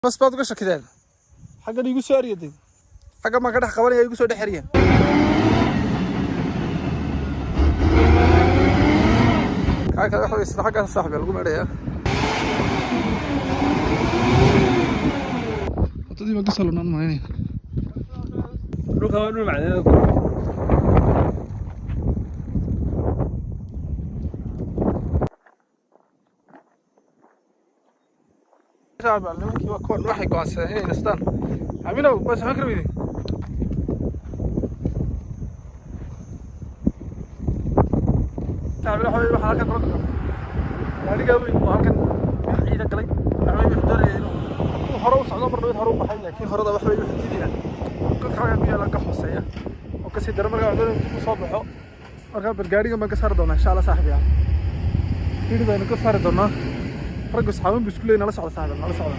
Bas baad uga shakideen xaggan igu soo eryaday, xaggan baan ka dhex qabanaya, igu soo dhex erya. Kaa kale waxa wey isla xaggaas, saaxib, lagu meedhayaa. Waddadii baan ka soo lunaan malaynaya. Dhulka waa dhul macdaneed. Saaxib, nimankii waa kuwan, waxay go'aansadeen inay nastaan. Aminow, waa socon kari weyday. Saaxib, waxa wey waxaan halkan kula galnay gaadhigaa weyn oo halkan mid ciida galay. Waxa wey wuxuu doonaya inuu hadduu hore u socdo, mar dhaweyd hore u baxay, laakiin horada waxa wey wuxuu diidayaa godka xagga ku yaala ka hooseeya oo kasii dara. Markaa wuxuu doonaya dib u soo baxo. Markaa bal gaadhigan baan ka saari doonaa, insha Allah. Saaxib, yaal hidhi baynu ka saari doonaa. Raggu saxaaban bu isku leeyahay. Nala socda, saaxib, nala socda.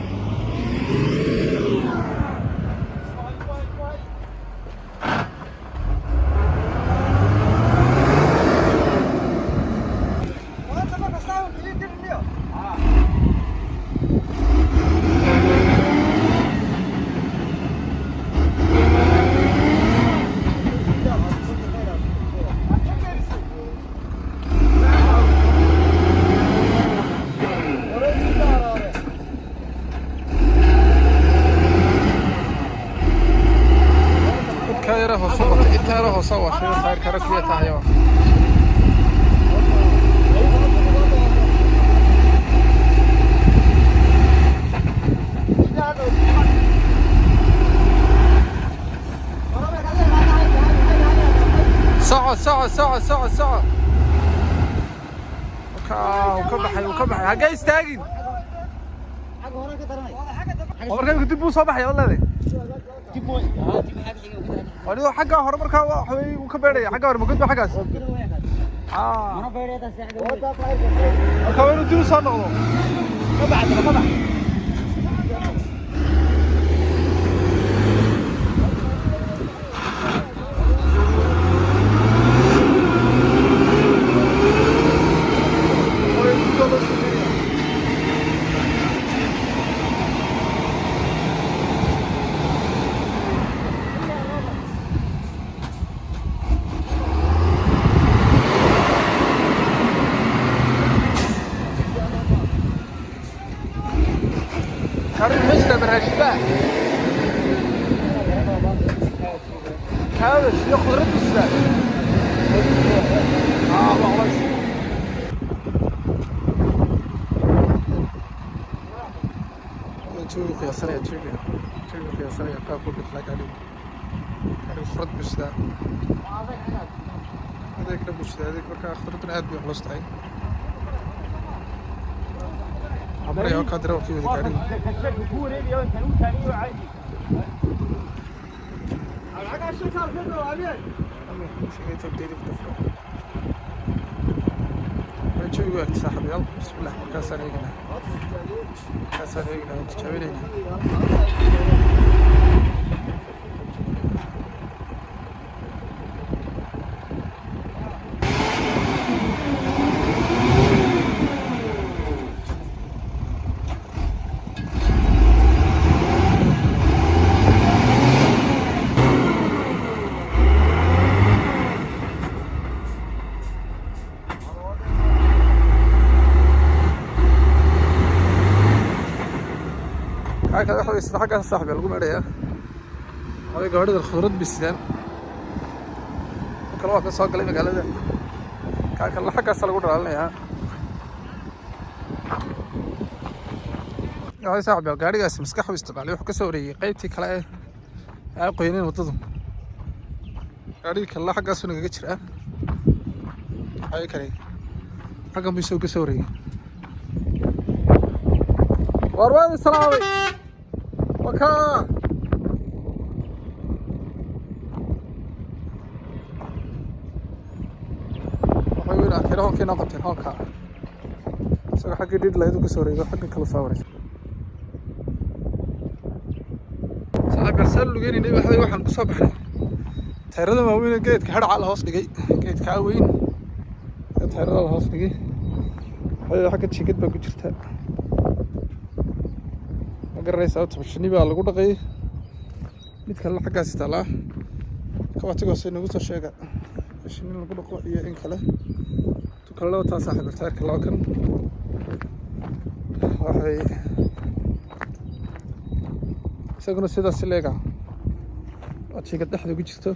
Dadka yara hoose qotay, inta yara hoose waa shay taayir kara kaliya tahay waa. Soco, soco, soco, soco, soco. Ka uu ka baxay, uu ka baxay. Hagee istaagin oo markaa imika dib buu soo baxaya, waad leedahay. Adigo xagga hore markaa waxa weeye uu ka beedhaya xagga hore, ma godba xaggaas? Marka waa inuu dib u soo noqdo. Waa inuu dib loo sameeyaa. Gaarigu meesha baraashiba kaabash iyo khudrad buu sidaa. Waa culays. Jawigu qiyaasanaya, jawigu qiyaasanaya qaabku bislaa gaarigu. Gaarigu khudrad buu sidaa, adeegna buu sidaa, adeeg. Markaa khudraduna aad bay u culus tahay. Waxaa maraya oo kaa darawalkii wada gaarigu. Jawigu eegta, saaxiibayaal. Bismillah, markaasaan eegnaa, markaasaan eegnaa, waan tijaabinaynaa. Kaa kale waxa wey isla xaggaas, saaxib, lagu meedhayaa. Waxaa gawaadhida khudrad bay sidaan. Kale waa ka soo galay magaalada. Kaa kalena xaggaasa lagu dhalaalinayaa. Waxay, saaxib, gaadhigaasi maskax u isticmaalay. Wuxuu ka soo wareegay qaybtii kale ee ay qoyneen waddadu. Gaadhigii kalena xaggaasuu nagaga jiraa. Waxay kale xaggan buu isagoo ka soo wareegay. Waar waan salaamay. Wakaa waxay weyn arkeen hoonkii noo qabteen hoonka, isagoo xaggii dhid lahayd uu ka soo wareego, xaggan kale soo wareegay. Saaxiib, garsaan lugeynay. Waxa waxaan ku soo baxnay tayrada waaweyn ee geedka hadhaca la hoos dhigay, geedka weyn ee tayrada la hoos dhigay. Waxay xagga jingad baa ku jirta. Garanay sababta. Shinni baa lagu dhaqayay. Mid kalena xaggaasi taalaa. Kabatiga hoose inagu soo sheega shinni lagu dhaqo iyo in kale. Tu kalena wataa, saaxiib, taayirka laba kan waxay isaguna sidaas leega waa jiingad dhexda ku jirto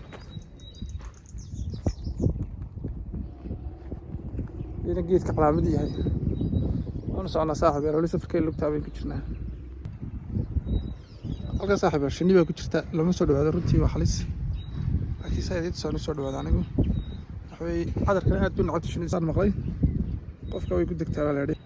ina geedka calaamad yahay. Waanu soconaa, saaxib yaal. Wali safarkay lugtaa bay ku jirnaa. Halkan, saaxib yaal, shinni baa ku jirta. Lama soo dhawaado runtii, waa halis, laakiin saa idiin tusaan usoo dhawaada anigu. Waxa weeye cadarkana aad buu nacabta shinni saan maqlay. Qofka way ku degtaa baa la yidhi.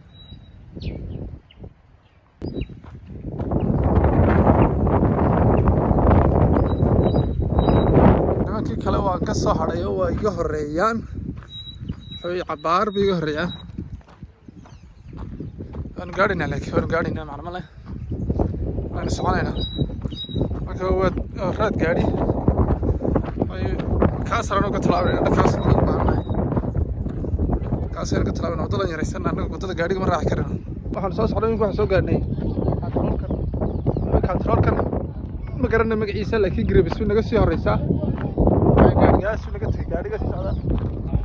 Nimankii kale waan ka soo hadhay oo waa iga horeeyaan. Waxa weeye cabaar bay iga horeeyaan. Waanu gaadhaynaa, laakiin waanu gaadhaynaa, macno ma leh, waanu soconaynaa. Marka waa raad gaadhi kaas saraan uga talaabanayna. Dhankaas uga baahannahay, kaasaynu ka talaabanayna. Waddadan yaraysanna annaga, waddada gaadhiga ma raaci karino. Waxaan soo socday imika, waxaan soo gaadhnay kantaroolkan. Kantaroolkan ma garana magaciisa, laakiin grebis naga sii horeysaa. Gaadhigaasu naga tegay, gaadhiga sii socda.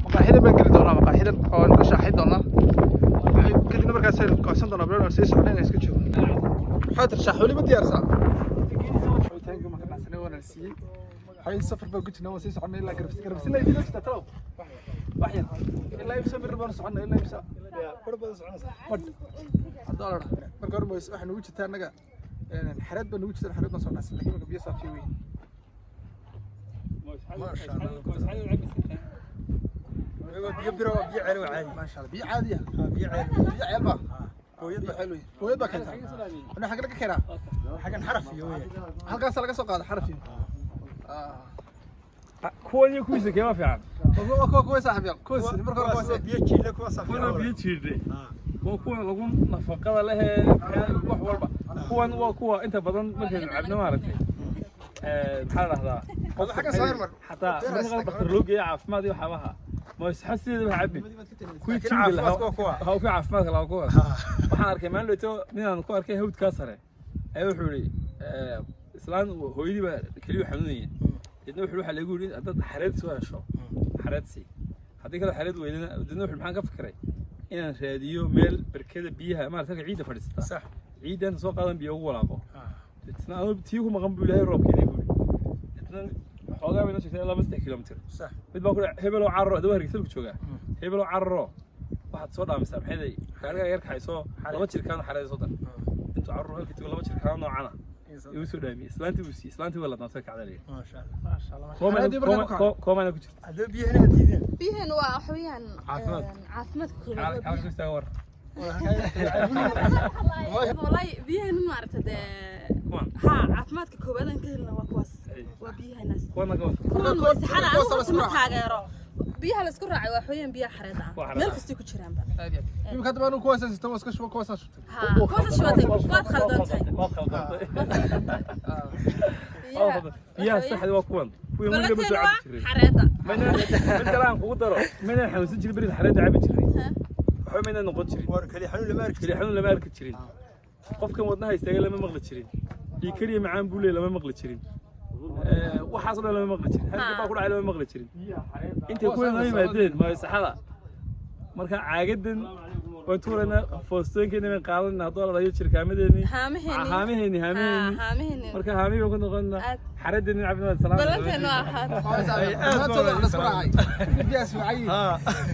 Maqaaxidan baan geli doonaa, maqaaxidan oo aynu ka shaaxin doonaa. Kadibna markaasaynu goosan doonaa. Bilow sii socda inaan iska joogno. Waxaa tir shaax weli ma diyaarsaa? Taanka ma ka dhacsanay, waana la siiyey. Waxay safar baan ku jirnaa, waan sii soconay ilaa Garbis. Garbis ilaa intee jirtaa talow? Wax yar ilaa imsa bir baan soconay, ilaa imsa badh haddoo la dhaho. Marka hore waxaa nugu jirtaa annaga xareed baa nugu jirta, xareed baan soo dhacsan, laakiin marka biyo saafiya weyn. Maasha Allah. Biyo biro, biyo ceel waa caadi. Maasha Allah, biyo caadi ah. Biyo ceel. Biyo ceel baa. Booyad. Biyo ceel wey, booyad baa keentaa. Ana xagga laga keenaa? Xagan xaraf iyo weey. Halkaasaa laga soo qaada, xaraf iyo. Kuwan iyo kuwiisa keema fiican? Kuwa kuwa, saaxiib yaal, kuwaas marka hore kuwaas. Biyo jiile kuwa Kuwana safiican. Biyo jiidhe waa kuwan lagu nafaqada lehee wax walba. Kuwan waa kuwa inta badan markaynu cabno, maaragtay, maxaa la dhahdaa, qofka Xagga soo hormar. Xataa marka qaar dhakhtar loo geeya caafimaad iyo waxyaabaha ma saxa sideeda waxa cabbi kuwii Laakiin jiidhi caafimaadka waa kuwa. Lahaa, kuwii caafimaadka lahaa kuwa. Waxaan arkay maalin dhowto ninaan ku arkay hawdkaa sare ayaa wuxuu yihi islaan hooyadii baa keliyuu xanuunayeen. Deedna wuxuu waxaa lagu yidhi haddaad xareed soo hesho, xareed sii, haddii kale xareed weydana. Deedna wuxuu maxaan ka fikiray inaan raadiyo meel berkada biyaha, maarata, halka ciidda fadhiisata, ciidda inta soo qaadan biyo ugu walaaqo. Deetna anuu tii ku maqan buu Ilaahay roobkeedii buu yidhi. Deetna xoogaa bay noo sheegtay 2-3 kilomitir. Mid baa ku dhac hebeloo cararo, adaba Hargeysa ku joogaa, hebeloo cararo, waxaad soo dhaamisaa maxay gaariga yar kaxayso, 2 jirkaan xareed soo dar. Intuu carruur halkii tago 2 jirkaan noocana igu soo dhaamiyey. Islaantii buu siiyey, islaantii waa ladnaatay, kacda leeyahay. Maasha Allah. Xareedii markaa ku kacday. Koomana ku jirta. Haddii biyaha diideen. Biyahan waa waxa weeyaan Caafimaad. Caafimaadka koowaad waa Kala istaaga war. biyaha. Wallahi biyahan maaragta dee Kuwan. Ha, caafimaadka koowaad aan ka helna waa kuwaas, waa biyahanaas. Kuwana ka war. Kuwan Kuwaas- way saxana. Kuwaas Anigu la isku horta ma raacay. taageero biyaha la isku raacay. Waa xooyaan biyaha xareed ah. Kuwa xareed Meel ah. kastay ku jiraanba. Imika hadda anu kuwaasaan sito, waa iska shuba, kuwaasaan shubtay. Ha, kuwaas shubatay, waad khaldantay. Waad khaldantay. Biyaha Biyaha saxda waa kuwan, kuwii weliga ma soo Ballanteena waa cabi jiray. xareedda. Mid kale aan kugu daro, maynaan xanuunsan jirin beriga xareedda cabi jiray, waxba maynaan noqon jirin. War kali xanuun lama arki. Keli xanuun lama arki jirin. Qofkan wadnaha istaaga lama maqli jirin. Dhiig kariya macaan buu leeyahay lama maqli jirin. Waxaas oo dhan lama maqli jirin. Hargab baa ku dhacay lama maqli jirin. Intay kuwa noo yimaadeen maasaxada, marka caagadan waan tuuraynaa, foostooyinkeena baan qaadanaa haddoo la dhayo jirkaamadeeni. Haamaheeni. Haamaheeni, haamaheeni. Haamaheeni. Marka haamihii baan ku noqonnaa. Aad. Xareedeeni cabnaa, salaam. Ballanteena waa ahaad. Maantooda la isku raacay biyaas wacayi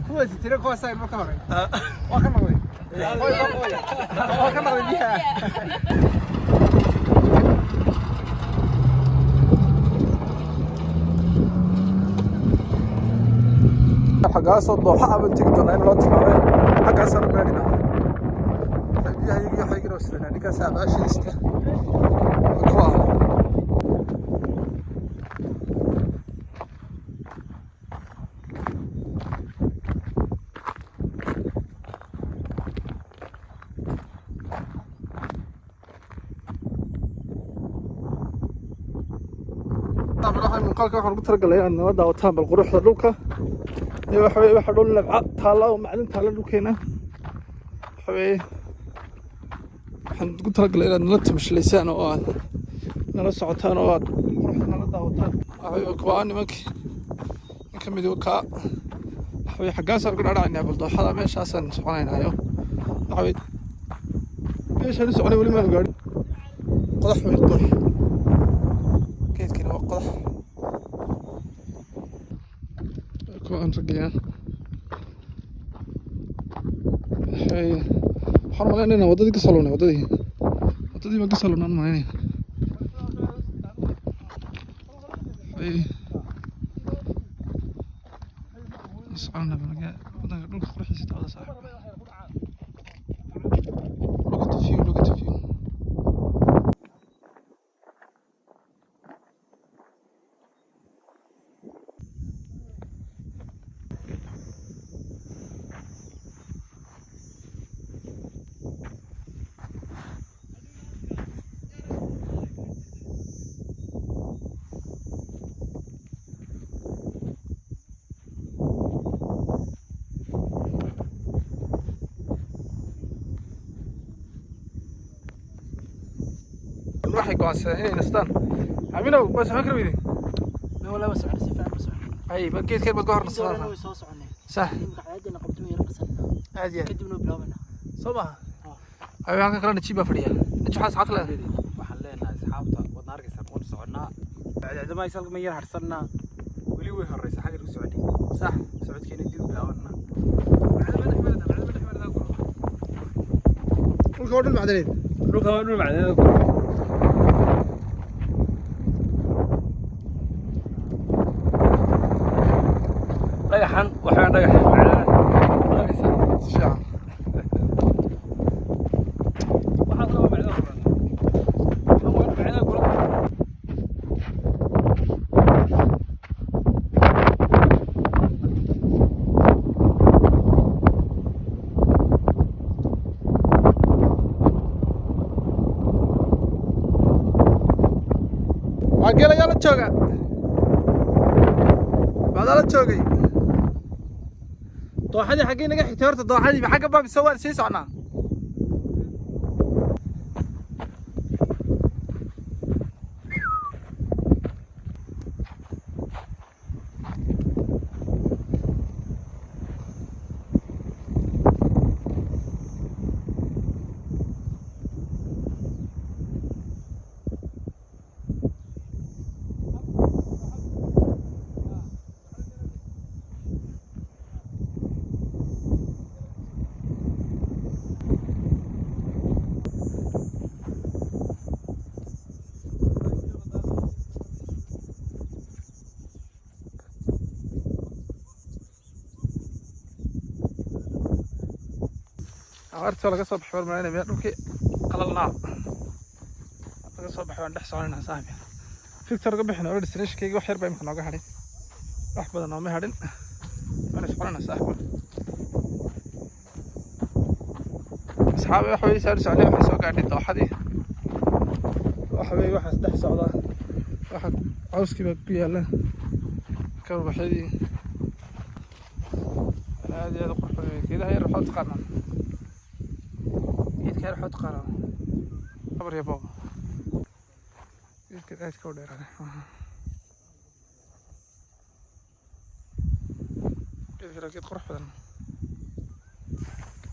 kuwaasi tira, kuwaasaan marka hore waa ka noqday, waa ka noqday biyaha. Xaggaasoo dooxa ah baan tegi doonaa in loo tilmaamay. Xaggaasaan u gaadhinaa. Biyaha iyagii waxaygina sidanaa. Ninkaas abaashiista kuwa ah. Muuqaalka waxaan ugu talagalay inaad nala daawataan bal quruxda dhulka iyo waxa weye waxa dhul nabca taalla oo macdin taalla dhulkeena. Waxa weeye waxaan Waxaan ugu talagalay inaad nala tamashalaysaan oo aad nala socotaan oo aad quruxda nala daawataan. Waxay kuwaa nimankii nin ka mid kaa waxaweye xaggaasaan ku dhadhacaynaa, bal dooxada meeshaasaan soconaynaayo. Waxaweye meeshaan u soconay weli maanu gaadhin. Qodax wey, qodax. Geedkani waa qodax. Kuwa aan ragayaan waxay waxaan malaynaynaa waddadii ka soo lunay, waddadii baan ka soo lunay aan malaynaya. Waxay soconaa wadanka dhulka quruxdiisa daawada, saaxiib. Look at the view, look at the view. Waxay go'aansadeen inay nastaan. Aminow, waa socon kari weyday? Ma walaa, waa socon, si fiican ma socon. Ay ba geedkeen baad ka hor Inta horena nasanaa. Way soo soconay. Sax. Imika cadceedana qabto, way yara qasanaa. Aad iyo aad. Kadibna way bilaabanaa. Soo maaha? Ay, halkan kalena Najiib baa fadhiya. Najiib, waxaa asxaabta leedahay? Waxaan leenahay asxaabta, wadna arkaysaa, waan soconnaa, cadceedama salka ma yar harsannaa, weli way horeysa xagga ku soconay. Sax. Socodkeena dib u bilaabanaa. Dhulka waa dhul macdaneed. Dhulka waa dhul macdaneed. Dhagaxan waxaa dhagax macdan arkaysaa. Si fiican. Waxaas waa macdan guran. Waxaan waa macdan guran. Waa geel ayaa la jooga, bacdaa la joogay. Dooxadii xaggee naga xigtay horta? Dooxadii xagga baa mise waan sii socnaa? Abaartii waa laga soo baxay, war malaynaya dhulkii qalalnaa laga soo baxay. Waan dhex soconaynaa, saaxiib. Victor ga bixin oo destinationkayga wax yar baa imika nooga hadhay, wax badan nooma hadhin. Waan soconaynaa, saaxiib. Asxaabi, waxa weye saan socnay, waxaan soo gaadhay dooxadii. Waxa weye waxaas dhex socdaa, waxa cawskii baa ku yaala ka ubaxyadii aad iyo aad u qurux badan wey. Geedaha yar waxaa u taqaanaa, geedka yar waxaa u taqaanaa habar iyo boob. Geedkan aadka u dheeraaday, geedkan waa geed qurux badan.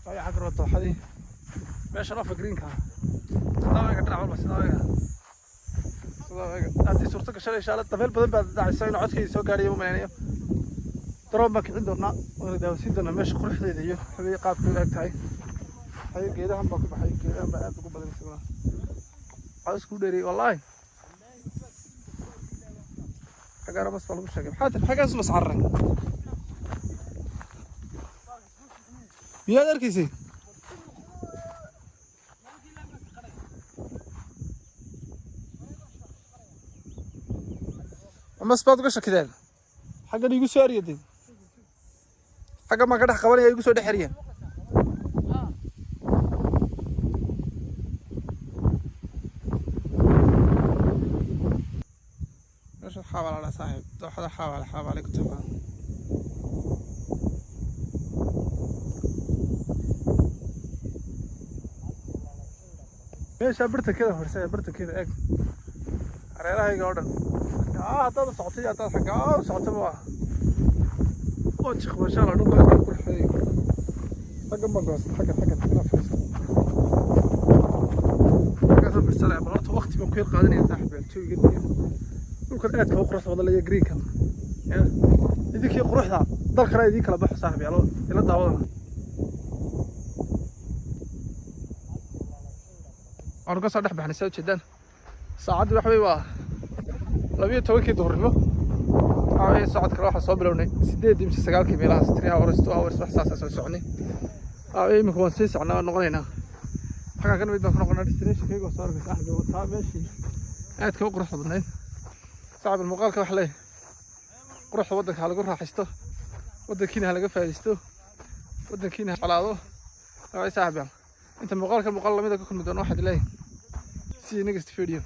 Waayo xagga waa dooxadii, meeshan ofa greenka sidaa eega, dhinac walba sidaa eega, sidaa eega. Haddii suurto gashan insha Allah, dabeel badan baa dhacaysa, inuu codkayga soo gaadhayo ma malaynayo. Drone baan kicin doonaa, waana daawasiin doonaa meesha quruxdeeda iyo habee qaabka u eg tahay. Haye, geedahan baa ku baxay, geedahan baa aad ugu badan isaguna. Caws ku dheeriyey wallaahi. Xaggaana bas baa lagu sheegay. Maxaa tiri? Xaggaas mas cararay miyaad arkaysay? Mas baad uga shakideen? Xaggan igu soo eryaday, xaggan baan ka dhex qabanaya, igu soo dhex erya. Meesha xaabaa la dhaha, saaxiib. Dooxada xaabaale, xaabaale ku taqaan. Meesha bartankeeda fadhiisaya, bartankeeda eeg, hareerahayga oo dhan. Xaggaa haddaad u socotay, haddaad xaggaa u socotaba waa jiq. Masha Allah, dhulka aad ku qurxeeyay. Xaggan baan goostay, xaggan, xaggan inaan fadhiisto. Xaggaasaan fadhiisanaya. Bal horta waqti baan ku yar qaadanaya, saaxiib yaal, jawigan iyo dhulkan aadka u quruxda badan leeya, greenkan ya idinkii quruxda dalkana idiin kala baxo. Saaxiib yaalo, ila daawadana. Waxaanu ka soo dhex baxnay, saa ujeedaan, saacaddi waxa wey waa 12-kii duhurnimo. Waxa weye socod kale waxaan soo bilownay 8-dii mise 9-kii meelahaas, 3 hours, 2 hours, wax saasa soo soconay. Waxa weye iminka waan sii socnaa, waan noqonaynaa. Xaggan ka nimid baan ku noqonaa. Destinationkayga waa soo arkay, saaxiib, wataa meeshii aadka u quruxda badnayd. Saaxiib, muuqaalka waxa leeyahay: quruxda waddanka ha lagu raaxaysto, waddankiina ha laga faa'iidaysto, waddankiina ha jeclaado. Waxa saaxiib yaal, inta muuqaalka muuqaal lamida ka kulmi doono, waxaad leeyahay see you next video.